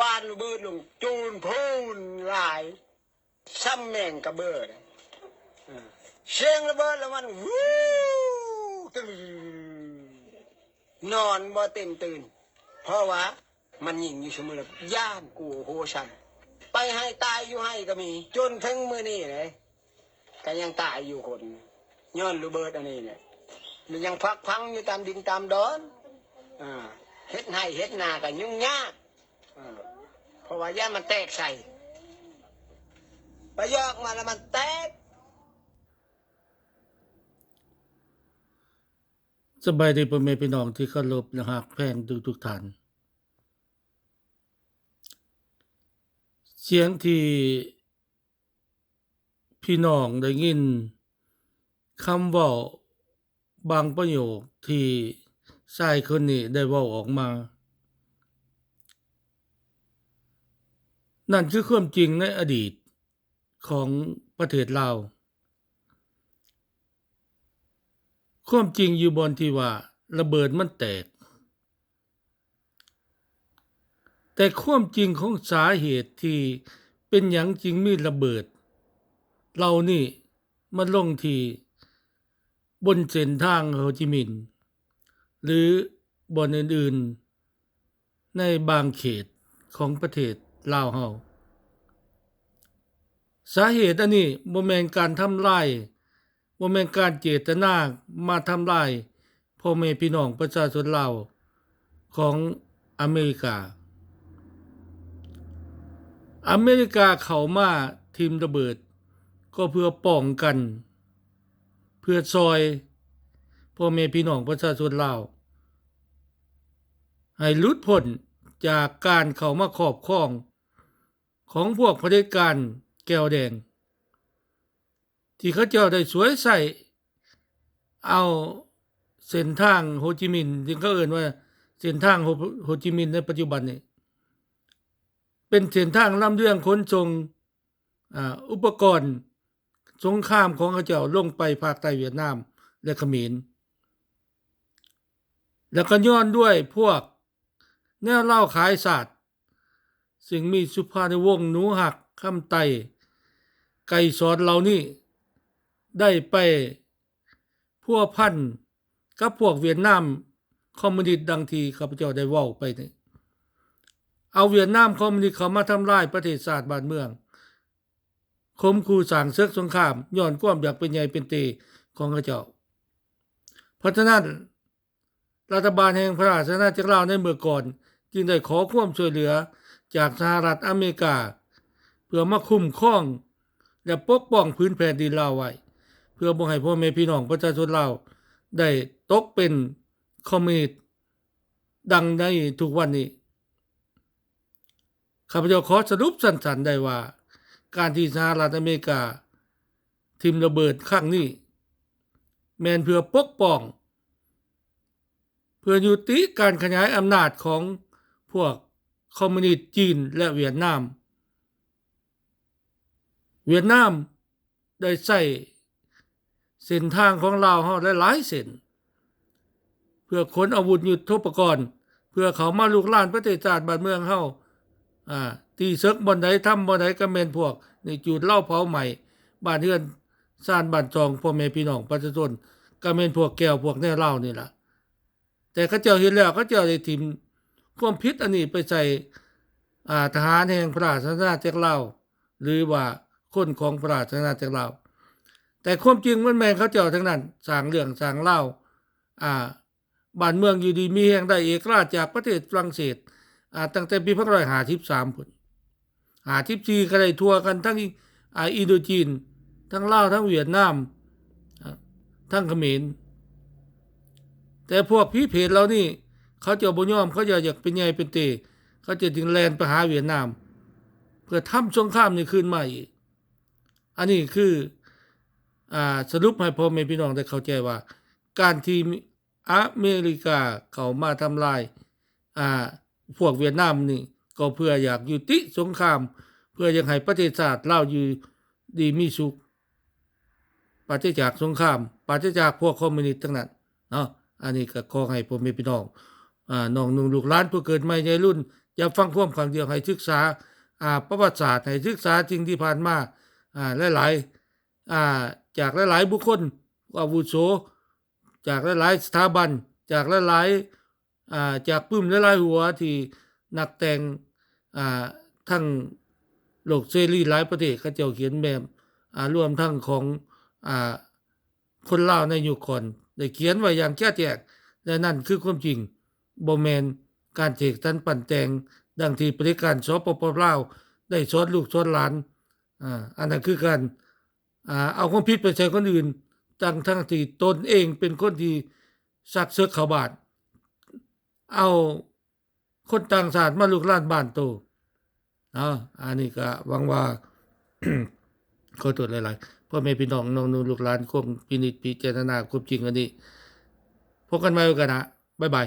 ວານລະເບີດລົງໂຈນໂພນຫຼາຍ ຊ່ຳແມງກະເບີດ. ເອີ ສຽງລະເບີດລະມັນ ວູ ຕຶ້ງ ນອນບໍ່ເຕັມຕື່ນ ເພາະວ່າມັນຍິງຢູ່ຊຸມື້ ຢ້ານກົວໂຫຊັ້ນ ໄປໄຫຕາຍຢູ່ໄຮ່ກໍມີ ຈົນເຖິງມື້ນີ້ເດ້. ກໍຍັງຕາຍຢູ່ຄົນ ຍ້ອນລະເບີດອັນນີ້ແຫຼະ ມັນຍັງພັກພັງຢູ່ຕາມດິນຕາມດອນ. ເຮັດໄຮ່ເຮັດນາກໍຫຍຸ້ງຍາກ ເພາະວ່າຢ້ານມັນແຕກໃສ່ ໄປຢອກມາແລ້ວມັນແຕກ. ສະບາຍດີພໍ່ແມ່ພີ່ນ້ອງທີ່ເຄົາລົບ ແລະ ຮັກແພງທຸກໆທ່ານ. ສຽງທີ່ພີ່ນ້ອງໄດ້ຍິນ ຄຳເວົ້າບາງປະໂຫຍກທີ່ຊາຍຄົນນີ້ໄດ້ເວົ້າອອກມາ ນັ້ນຄືຄວາມຈິງໃນອະດີດຂອງປະເທດລາວ. ຄວາມຈິງຢູ່ບ່ອນທີ່ວ່າລະເບີດມັນແຕກ. ແຕ່ຄວາມຈິງຂອງສາເຫດທີ່ເປັນຫຍັງຈຶ່ງມີລະເບີດເຫຼົ່ານີ້ມາລົງທີ່ບົນເສັ້ນທາງໂຮຈິມິນ ຫຼື ບ່ອນອື່ນໆໃນບາງເຂດຂອງປະເທດລາວເຮົາ. ສາເຫດອັນນີ້ບໍ່ແມ່ນການທຳລາຍ ບໍ່ແມ່ນການເຈດຕະນາມາທຳລາຍພໍ່ແມ່ພີ່ນ້ອງປະຊາຊົນລາວຂອງອາເມລິກາ. ອາເມລິກາເຂົ້າມາຖິ້ມລະເບີດ ກໍເພື່ອປ້ອງກັນ ເພື່ອຊ່ອຍພໍ່ແມ່ພີ່ນ້ອງປະຊາຊົນລາວ ໃຫ້ຫຼຸດພົ້ນຈາກການເຂົ້າມາຄອບຄອງຂອງພວກຜະເດັດການແກວແດງ ທີ່ເຂົາເຈົ້າໄດ້ສວຍໃຊ້ເອົາເສັ້ນທາງໂຮຈິມິນ ທີ່ເຂົາເອີ້ນວ່າເສັ້ນທາງໂຮ ໂຮຈິມິນໃນປັດຈຸບັນນີ້ ເປັນເສັ້ນທາງລຳລຽງຂົນສົ່ງ ອາ ອຸປະກອນສົງຄາມຂອງເຂົາເຈົ້າລົງໄປພາກໃຕ້ຫວຽດນາມ ແລະ ຂະເໝນ ແລ້ວກໍຍ້ອນດ້ວຍພວກແນວລາວຂາຍຊາດ ຊຶ່ງມີສຸພານຸວົງ ໜູຮັກ ຄຳໄຕ ໄກສອນ ເຫຼົ່ານີ້ ໄດ້ໄປພົວພັນກັບພວກຫວຽດນາມຄອມມູນິດ ດັ່ງທີ່ຂ້າພະເຈົ້າໄດ້ເວົ້າໄປນີ້ ເອົາຫວຽດນາມຄອມມູນິດເຂົ້າມາທຳລາຍປະເທດຊາດບ້ານເມືອງ ຂົ່ມຂູ່ສ້າງເສິກສົງຄາມ ຍ້ອນຄວາມຢາກເປັນໃຫຍ່ເປັນເຕຂອງເຂົາເຈົ້າ. ເພາະສະນັ້ນ ລັດຖະບານແຫ່ງພະລາຊະອານາຈັກລາວໃນເມື່ອກ່ອນ ຈຶ່ງໄດ້ຂໍຄວາມຊ່ວຍເຫຼືອຈາກສະຫະລັດອາເມລິກາ ເພື່ອມາຄຸ້ມຄອງ ແລະ ປົກປ້ອງຜືນແຜ່ນດິນລາວໄວ້ ເພື່ອບໍ່ໃຫ້ພໍ່ແມ່ພີ່ນ້ອງປະຊາຊົນລາວໄດ້ຕົກເປັນຄອມມູນິດ ດັ່ງໃນທຸກວັນນີ້. ຂ້າພະເຈົ້າຂໍສະຫຼຸບສັ້ນໆໄດ້ວ່າ ການທີ່ສະຫະລັດອາເມລິກາຖິ້ມລະເບີດຄັ້ງນີ້ ແມ່ນເພື່ອປົກປ້ອງ ເພື່ອຍຸຕິການຂະຫຍາຍອຳນາດຂອງພວກຄອມມູນິດຈີນ ແລະ ຫວຽດນາມ. ຫວຽດນາມ ໄດ້ໃຊ້ເສັ້ນທາງຂອງລາວເຮົາຫຼາຍໆເສັ້ນ ເພື່ອຂົນອາວຸດຍຸດໂທປະກອນ ເພື່ອເຂົ້າມາລຸກລານປະເທດຊາດບ້ານເມືອງເຮົາ. ອາ ຕີເສິກບ່ອນໃດ ທຳບ່ອນໃດ ກໍແມ່ນພວກນີ້ຈູດເລົາເຜົາໄໝ້ບ້ານເຮືອນຊານບ້ານຊ່ອງພໍ່ແມ່ພີ່ນ້ອງປະຊາຊົນ ກໍແມ່ນພວກແກວພວກແນວລາວນີ້ລະ. ແຕ່ເຂົາເຈົ້າເຮັດແລ້ວ ເຂົາເຈົ້າໄດ້ຖິ້ມຄວາມຜິດອັນນີ້ໄປໃສ່ ອາ ທະຫານແຫ່ງພະລາຊະອານາຈັກລາວ ຫຼືວ່າຄົນຂອງພະລາຊະອານາຈັກລາວ. ແຕ່ຄວາມຈິງມັນແມ່ນເຂົາເຈົ້າທັງນັ້ນ ສ້າງເລື່ອງສ້າງລາວ ອາ ບ້ານເມືອງຢູ່ດີມີແຮງ ໄດ້ເອກະລາດຈາກປະເທດຝຣັ່ງເສດ ອາ ຕັ້ງແຕ່ປີພັນເກົ້າຮ້ອຍຫ້າສິບສາມພຸ້ນ. ຫ້າສິບສີ່ກໍໄດ້ທົ່ວກັນ ທັງ ອາ ອິນໂດຈີນ ທັງລາວ ທັງຫວຽດນາມ ອາ ທັງຂະເໝນ. ແຕ່ພວກຜີເຜດເຫຼົ່ານີ້ ເຂົາເຈົ້າບໍ່ຍອມ ເຂົາເຈົ້າຢາກເປັນໃຫຍ່ເປັນເຕ ເຂົາເຈົ້າຈຶ່ງແລ່ນໄປຫາຫວຽດນາມ ເພື່ອທຳສົງຄາມນີ້ຄືນມາອີກ. ອັນນີ້ຄື ອາ ສະຫຼຸບໃຫ້ພໍ່ແມ່ພີ່ນ້ອງໄດ້ເຂົ້າໃຈວ່າ ການທີ່ ອາເມລິກາເຂົ້າມາທຳລາຍ ອາ ພວກຫວຽດນາມນີ້ ກໍເພື່ອຢາກຍຸຕິສົງຄາມ ເພື່ອຢາກໃຫ້ປະເທດຊາດລາວຢູ່ດີມີສຸກ ປາສະຈາກສົງຄາມ ປາສະຈາກພວກຄອມມູນິດທັງນັ້ນເນາະ. ອັນນີ້ກໍຂໍໃຫ້ພໍ່ແມ່ພີ່ນ້ອງ ອາ ນ້ອງນຸ່ງລູກຫຼານ ຜູ້ເກີດໃໝ່ໃຫຍ່ລຸນ ຢ່າຟັງຄວາມຂ້າງດຽວ, ໃຫ້ສຶກສາ ອ່າ ປະຫວັດສາດ, ໃຫ້ສຶກສາສິ່ງທີ່ຜ່ານມາ ອ່າ ຫຼາຍໆ ອ່າ ຈາກຫຼາຍໆບຸກຄົນອາວຸໂສ, ຈາກຫຼາຍໆສະຖາບັນ, ຈາກຫຼາຍໆ ອ່າ ຈາກປຶ້ມຫຼາຍໆຫົວທີ່ນັກແຕ່ງ ອ່າ ທັງໂລກເສລີຫຼາຍປະເທດເຂົາເຈົ້າຂຽນແບບ ອ່າ ລວມທັງຂອງ ອ່າ ຄົນລາວໃນຍຸກກ່ອນໄດ້ຂຽນໄວ້ຢ່າງຈະແຈ້ງ ແລະ ນັ້ນຄືຄວາມຈິງ, ບໍ່ແມ່ນການເສກສັນປັ້ນແຕ່ງ ດັ່ງທີ່ປະເດັດການ ສປປ ລາວ ໄດ້ສອນລູກສອນຫຼານ. ອ່າ ອັນນັ້ນຄືການ ອ່າ ເອົາຄວາມຜິດໄປໃສ່ຄົນອື່ນ ທັງໆທີ່ຕົນເອງເປັນຄົນທີ່ຊັກເສິກເຂົ້າບ້ານ ເອົາຄົນຕ່າງຊາດມາລຸກລານບ້ານໂຕ. ເອົາ ອັນນີ້ກະຫວັງວ່າ ຂໍໂທດຫຼາຍໆ ພໍ່ແມ່ພີ່ນ້ອງນ້ອງນຸ່ມລູກຫຼານ ຄວນພິນິດພິຈາລະນາຄວາມຈິງອັນນີ້. ພົບກັນໃໝ່ໂອກາດໜ້າ. ບາຍບາຍ.